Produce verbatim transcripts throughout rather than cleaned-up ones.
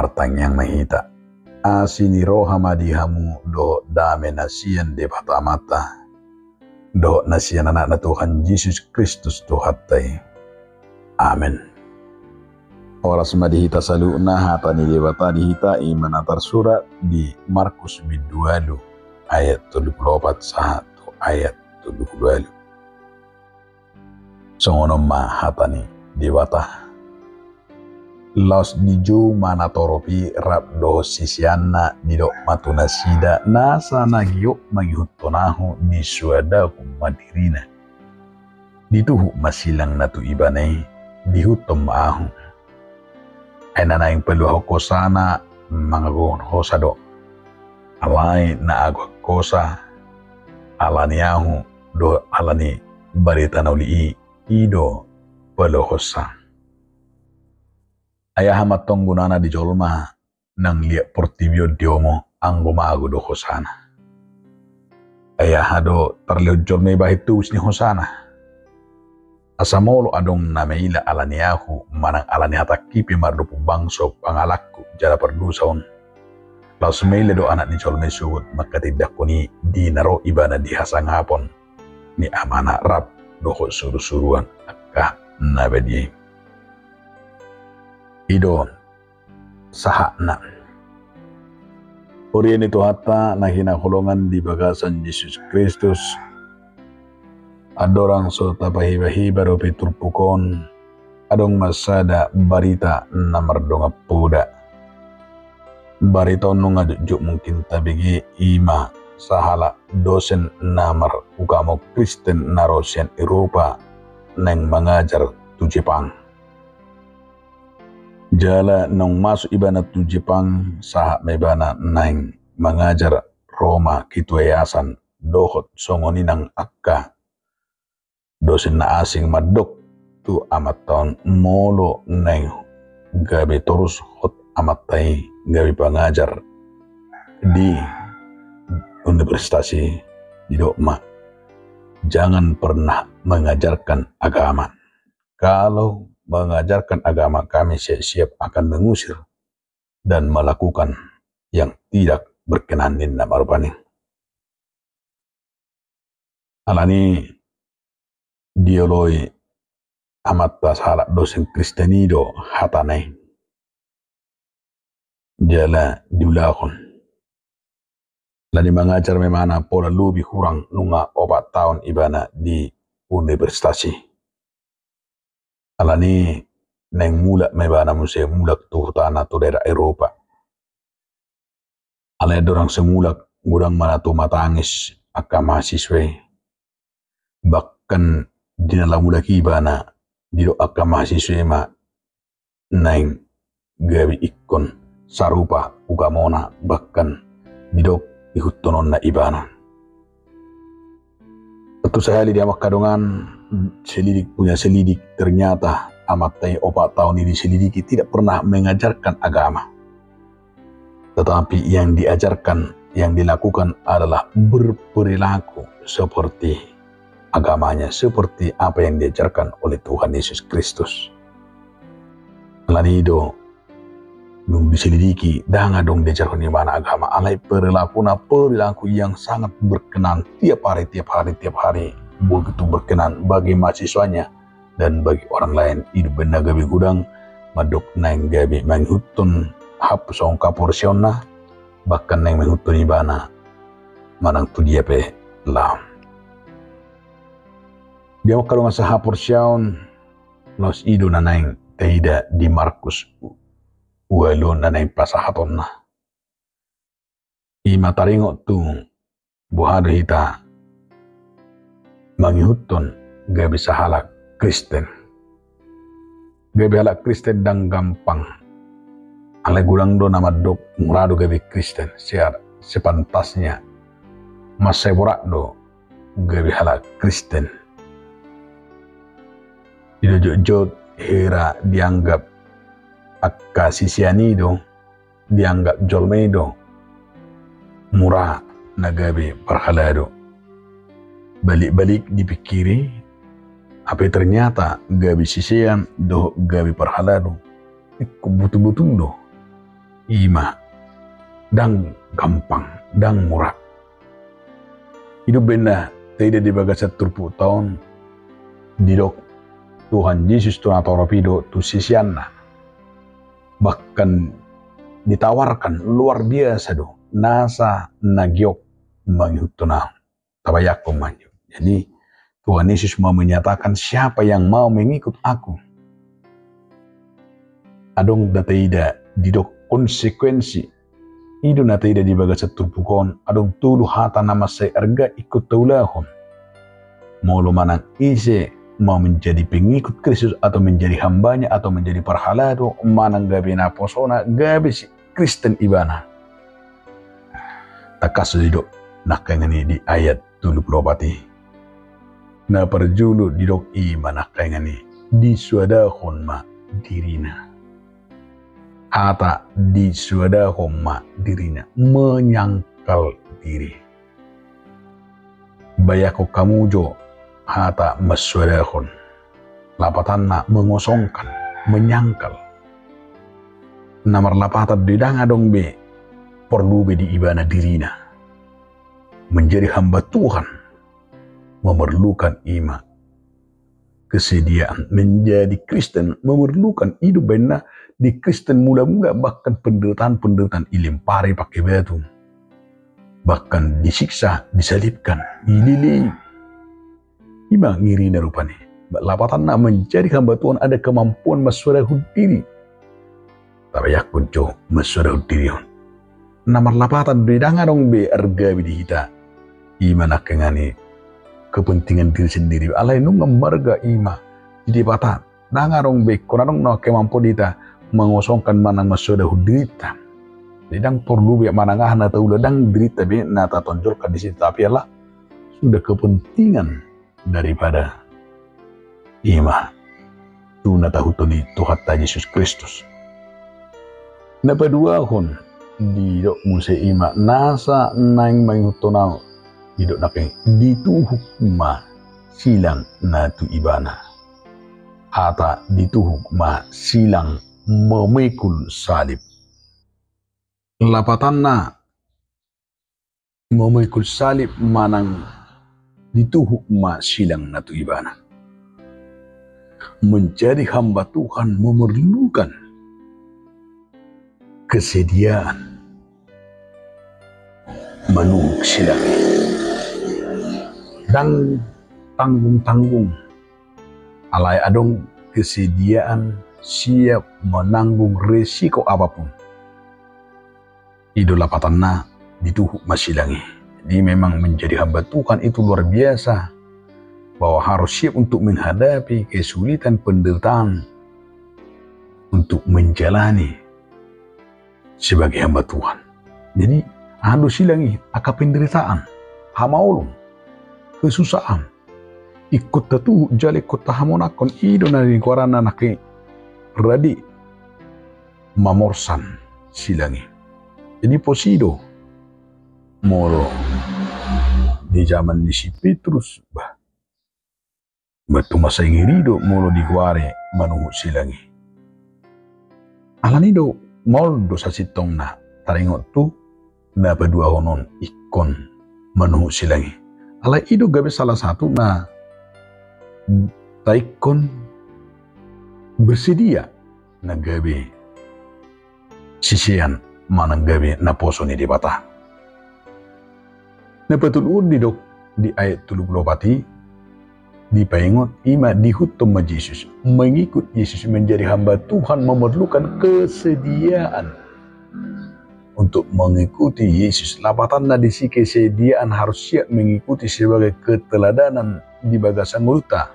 Martangiang ma hita. Asi ni roha ma di hamu dohot dame na sian Debata Amanta dohot na sian Anakna Tuhan Jesus Kristus Tuhanta i. Amen. Horas ma di hita saluhutna. Hata ni Debata di hita i ma na tarsurat di Markus bindu ualu ayat tolu pulu opat sahat tu ayat tolu pulu ualu. Songon on ma hata ni Debata. Laos dijou ma natorop i rap dohot siseanna, didok ma tu nasida: Nasa na giot mangihuthon ahu, disuadahon ma dirina. Dituhuk ma silangna tu ibana i, diihuthon ma ahu. Ai na naeng paluahon hosana mangagohon hosa do. Alai na agoan hosa ala ni ahu dohot ala ni barita na uli i, i do paluahonsa. Ai aha ma antong gunana di jolma nang liat portibi on diomo anggo mago do hosana? Ai aha do tarlehon jolma i bahen tobus ni hosana? Asa molo adong na maila ala ni ahu manang ala ni hatangki pe mardomu bangso pangalangku jala pardosa on, laos maila do Anak ni jolma i sogot manghatindanghon i di na ro ibana di hasangapon ni Amana rap dohot surusuruan angka na badia i. I do sahatna. Huria ni Tuhanta na hinaholongan di bagasan Jesus Kristus, andorang so tapahibahiba dope turpuk on, adong ma sada barita na mardongan poda. Barita on nunga jotjot mungkin tabege, i ma sahalak dosen na marugamo Kristen na ro sian Eropa naeng mangajar tu Jepang. Jala naung masuk ibana tu Jepang, sahat ma ibana naeng mangajar ro ma ketua yayasan dohot songon i nang angka dosen na asing mandok tu amanta on molo naeng gabe torus hot amanta i gabe pangajar di universitas i, didok ma: Jangan pernah mengajarkan agama. Kalau mengajarkan agama, kami siap-siap akan mengusir dan melakukan yang tidak berkenan, ninna ma rupani. Alani dioloi amanta sahalak dosen Kristen i do hatana i. Jala diulahon. Alani mangajar ma ibana pola lobi hurang nunga opat taon ibana di universitas i. Alani naeng mulak ma ibana muse, mulak tu hutana tu daerah Eropa. Alai andorang so mulak, godang ma na tumatangis angka mahasiswa i. Bahkan di na laho mulak i ibana, didok angka mahasiswa i ma naeng gabe ingkon sarupa ugamona, bahkan didok ihuthononna ibana. Tentu sahali di amang hamu dongan, selidik punya selidik, ternyata amanta i opat taon i diselidiki tidak pernah mengajarkan agama. Tetapi yang diajarkan, yang dilakukan adalah berperilaku seperti agamanya, seperti apa yang diajarkan oleh Tuhan Yesus Kristus. Alani do, dung diselidiki, ndang adong diajarhon ibana agama, alai perilakuna, perilaku yang sangat berkenan tiap hari, tiap hari, tiap hari, begitu berkenan bagi mahasiswanya dan bagi orang lain. I do umbahen na gabe godang mandok naeng gabe mangihuthon haporseaonna, bahkan naeng mangihuthon ibana manang tu dia pe laho. Di amang hamu dongan sahaporseaon, laos i do na naeng taida di Markus ualu on na naeng pasahatonna. I ma taringot tu boha do hita mangihuthon gabe sahalak Kristen. Gabe halak Kristen ndang gampang. Alai godang do na mandok mura do gabe Kristen, sear-, sepantasnya. Mansai borat do gabe halak Kristen. I do jotjot hira dianggap angka sisean i do, dianggap jolma i do mura na gabe parhalado. Balik-balik dipingkiri, hape ternyata gabe sisean dohot gabe parhalado ingkon butul-butul do. I ma, ndang gampang, ndang mura. I do umbahen na taida di bagasan turpukta on, didok Tuhan Jesus tu natorop i do tu siseanna. Bahkan ditawarkan, luar biasa do, nasa na giot mangihuthon ahu. Tabayangkon ma jo. Jadi, Tuhan Yesus mau menyatakan, "Siapa yang mau mengikut Aku?" Adong na taida didok konsekuensi. I do na taida di bagasan turpuk on, adong tolu hata na mansai arga ingkon taulahon. Molo manang ise mau menjadi pengikut Kristus atau menjadi hambanya atau menjadi parhalado, manang gabe naposona, gabe si Kristen ibana. Tangkas do didok nangkaningan i di ayat tolu pulu opat i. Na parjolo didok i ma nangkaningan i, disoadahon ma dirina. Hata disoadahon ma dirina, menyangkal diri. Bayangkon hamu jo hata mansoadahon. Lapatanna mengosongkan, menyangkal. Na marlapatan do i, ndang adong be porlu be di ibana dirina. Menjadi hamba Tuhan memerlukan i ma kesediaan. Menjadi Kristen memerlukan, i do umbahen na di Kristen mula-mula, bahkan penderitaan-penderitaan, dilempari pakai batu, bahkan disiksa, disalibkan, dilelei. I ma ngirina rupani. Lapatanna menjadi hamba Tuhan ada kemampuan mansoadahon diri. Tabayangkon jo mansoadahon diri on. Na marlapatan do i, ndang adong be arga be di hita. I ma nangkaningan i kepentingan diri sendiri. Alai nunga marga i ma di Debata. Ndang adong be ingkon adong na kemampuan di hita mengosongkan manang mansoadahon dirinta. Jadi ndang porlu be manang aha na taula, ndang dirinta be na tatonjolkan disi, tapi ala sudah kepentingan daripada i ma tu na tahuthon i Tuhanta Jesus Kristus. Na paduahon didok muse i ma, nasa naeng mangihuthon ahu, didok nangkin, dituhuk ma silang na tu ibana. Hata dituhuk ma silang, memikul salib. Lapatanna memikul salib manang dituhuk ma silang na tu ibana. Menjadi hamba Tuhan memerlukan kesediaan manuhuk silang i. Ndang tanggung-tanggung. Alai adong kesediaan siap menanggung resiko apapun. I do lapatanna dituhuk ma silang i. Jadi memang menjadi hamba Tuhan itu luar biasa, bahwa harus siap untuk menghadapi kesulitan, penderitaan, untuk menjalani sebagai hamba Tuhan. Jadi, aha do silang i, angka penderitaan, hamaolon, kesusahan, ingkon tatuhuk jala ingkon tahamonangkon, i do na nigoarna nangkin rade mamorsan silang i. Jadi pos i do molo di jaman ni si Petrus, bah, tung mansai ngeri do molo digoari manuhuk silang i. Alani do maol do sasintongna taringot tu na paduahon on ingkon manuhuk silang i. Alai i do gabe salah satu na taingkon bersedia na gabe sisean manang gabe naposo ni Debata. Na patoluhon didok di ayat tolu pulu opat i, dipaingot i ma diihuthon ma Jesus. Mengikut Yesus, menjadi hamba Tuhan memerlukan kesediaan untuk mengikuti Yesus. Lapatanna disi kesediaan, harus siap mengikuti sebagai keteladanan di bagasan ngolunta.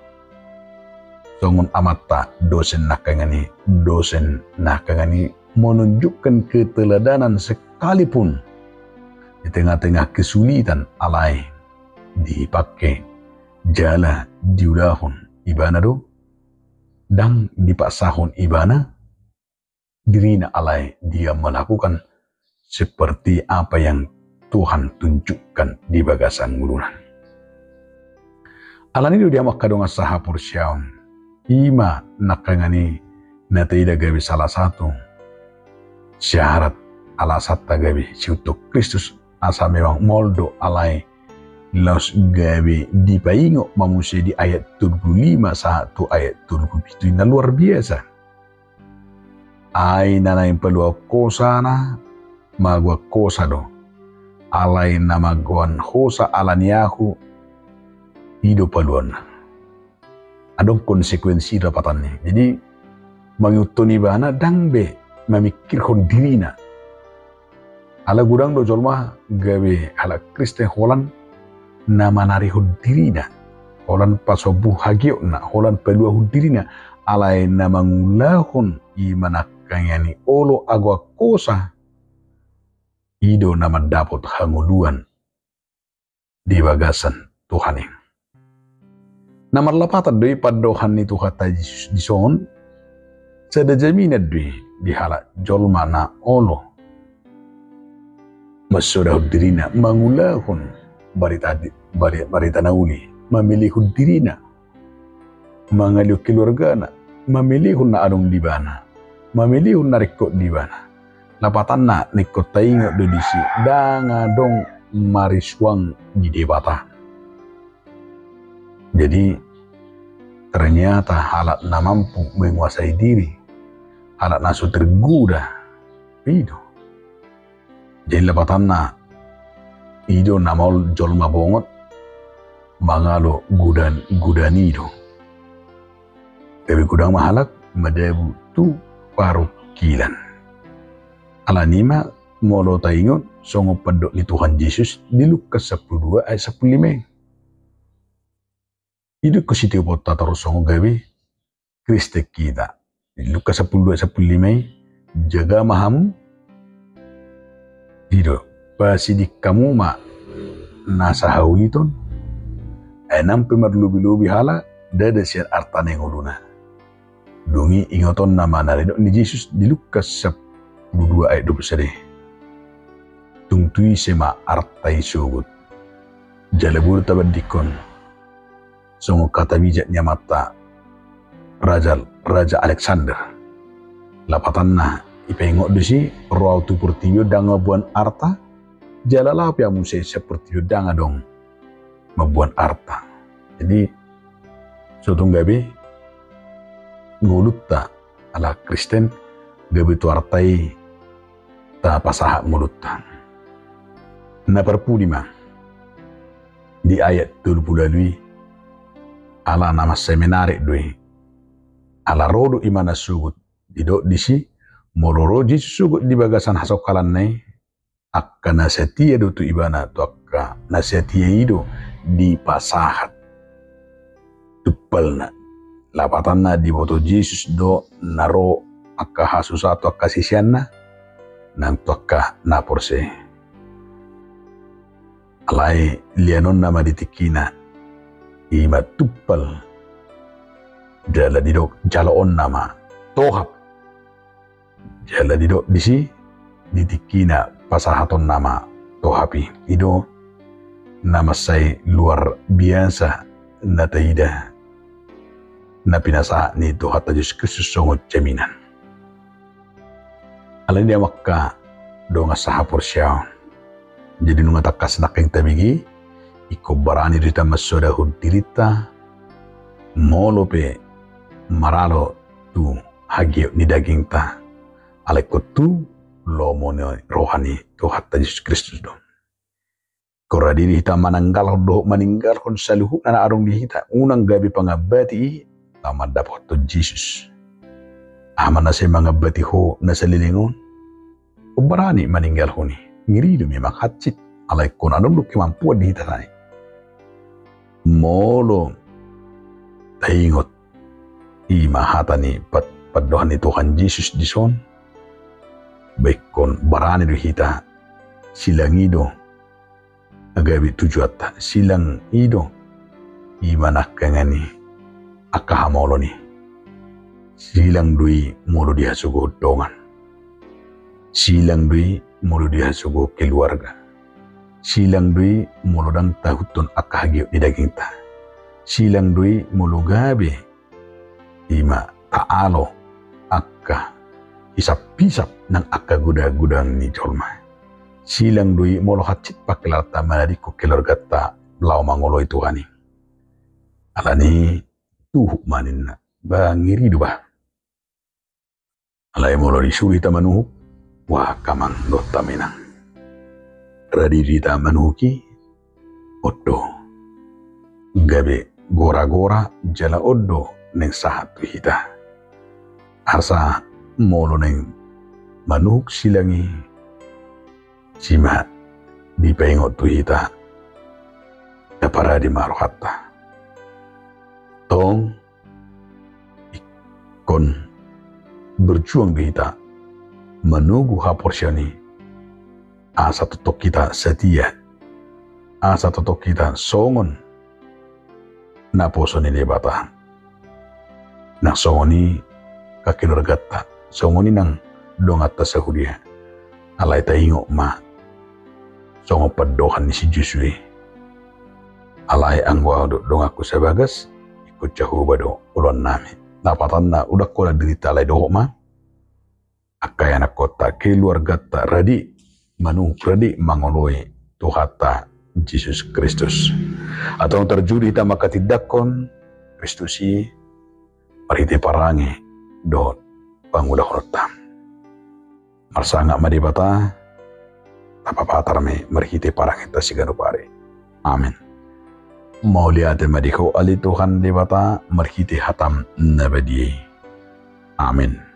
Songon Amanta, dosen nangkaningan i, dosen nangkaningan i menunjukkan keteladanan sekalipun di tengah-tengah kesulitan, alai dipake jala diulahon ibana do, ndang dipaksahon ibana dirina, alai dia melakukan seperti apa yang Tuhan tunjukkan di bagasan ngoluna. Alani do di hamu angka dongan sahaporseaon, i ma nangkaningan i na taida gabe salah satu syarat alasanta gabe siuntun Kristus, asa memang maol do alai laos gabe dipaingot ma muse di ayat tolu pulu lima sahat tu ayat tolu pulu pitu i na luar biasa. Ai na naeng paluahon hosana, magoan hosa do. Alai na magoan hosa ala ni ahu, i do paluaonna. Adong konsekuensi lapatanna. Jadi, mangihuthon ibana ndang be mamingkirhon dirina. Ala godang do jolma gabe halak Kristen holan na manarihon dirina, holan pasombu hagiotna, holan paluahon dirina, alai na mangulahon i manangkangi olo agoan hosa, i do na mandapot hangoluan di bagasan Tuhan i. Na marlapatan do i pandohan ni Tuhanta Jesus dison, sada jaminan do i di halak jolma na olo mansodahon dirina, mangulahon barita di, bari-, barita na uli, mamelehon dirina, mangalehon keluargana, mamelehon na adong di ibana, mamelehon na ringkot di ibana. Lapatanna na ingkon taingot do disi, ndang adong marisuang di Debata. Jadi, ternyata halak na mampu menguasai diri, halak na so tergoda, i do. Jadi lapatanna, i do na maol jolma bongot mangalo godaan, godaan i do. Gabe godang ma halak madabu tu parungkilan. Alani i ma molo taingot songon pandok ni Tuhan Jesus di Lukas sampulu dua ayat sampulu lima i. I do ingkon sitioponta torus songon gabe Kristen hita. Di Lukas sampulu dua sampulu lima i, jaga ma hamu. I do, pasiding hamu ma nasa hauliton. Ai nang pe marlobi-lobi halak, ndada sian arta na i ngoluna. Dung i ingotonna ma na nidok ni Jesus di Lukas sampulu dua ayat dua pulu sada i. Tung tu ise ma arta i sogot? Jala boi do tabandinghon songon hata bijak ni amanta raja, raja Alexander. Lapatanna, dipaingot do disi, ro ahu tu portibi on ndang mamboan arta, jala laho pe ahu muse sian portibi on ndang adong mamboan arta. Jadi, so tung gabe ngolunta ala Kristen, gabe tu arta i tapasahat ngolunta. Na parpudi ma di ayat tolu pulu ualu i, ala na mansai menarik do i. Ala ro do ibana sogot, didok disi, molo ro Jesus sogot di bagasan hasongkalanna i, angka na satia do tu ibana, tu angka na satia i do dipasahat tumpalna. Lapatanna diboto Jesus do na ro angka hasusahan tu angka siseanna, nang tu angka na porsea. Alai leanonna ma di tingkina, i ma tumpal, jala didok jaloonna ma tohap. Jala didok disi, di tingkina pasahatonna ma tohap i. I do na mansai luar biasa na taida na pinasahat ni Tuhanta Jesus Kristus songon jaminan. Alani i, angka dongan sahaporseaon, jadi nunga tangkas nangkin tabege, ingkon barani do hita mansodahon dirinta, molo pe maralo tu hagiot ni dagingta, alai ingkon tu lomo ni roha ni Tuhanta Jesus Kristus do. Ingkon rade do hita mananggalhon dohot maninggalhon saluhutna na adong di hita, unang gabe pangambati i laho mandapothon Jesus. Aha ma na sai mangambati ho na saleleng on? Ingkon barani maninggalhon i. Ngeri do memang, hansit, alai ingkon adong do kemampuan di hita sai. Molo taingot i ma hata ni pad-, pandohan ni Tuhan Jesus dison, ba ingkon barani do hita, silang i do na gabe tujuanta, silang i do i ma nangkangan i angka hamaolon i. Silang do i molo dihasogohon dongan. Silang do i molo dihasogohon keluarga. Silang do i molo ndang tahuthon angka hagiot ni dagingta. Silang do i molo gabe i ma taalo angka isap-isap nang angka godang-godang ni jolma. Silang do i molo hansit pangkilalanta manadingkon keluarganta laho mangoloi Tuhan i. Alani tuhuk ma ninna, ba ngeri do ba. Alai molo disuru hita manuhuk, wah, amang dohot inang, radi do hita manuhuk i, on do gabe gora-gora jala on do naeng sahat tu hita. Asa molo naeng manuhuk silang i, disi ma dipaingot tu hita, na parade ma rohanta. Tong ingkon berjuang do hita manogu haporseaon i, asa tongtong hita setia, asa tongtong hita songon naposo ni Debata. Nang songon i angka keluarganta, songon i nang donganta sahuria. Alai taingot ma songon pandohan ni si Josue, alai anggo ahu dohot donganku sabagas, ingkon Jahowa do oloannami. Lapatanna, unang holan dirinta, alai dohot ma angka ianakhonta, keluarganta radi manuhuk, radi mangoloi Tuhanta Jesus Kristus. Antong tarjou do hita manghatindanghon Kristus i marhite parange dohot pangulahononta. Marsangap ma Debata, tapapatar ma i marhite parangenta siganup ari. Amen. Mauliate ma di Ho ale Tuhan Debata, marhite hataM na badia i. Amen.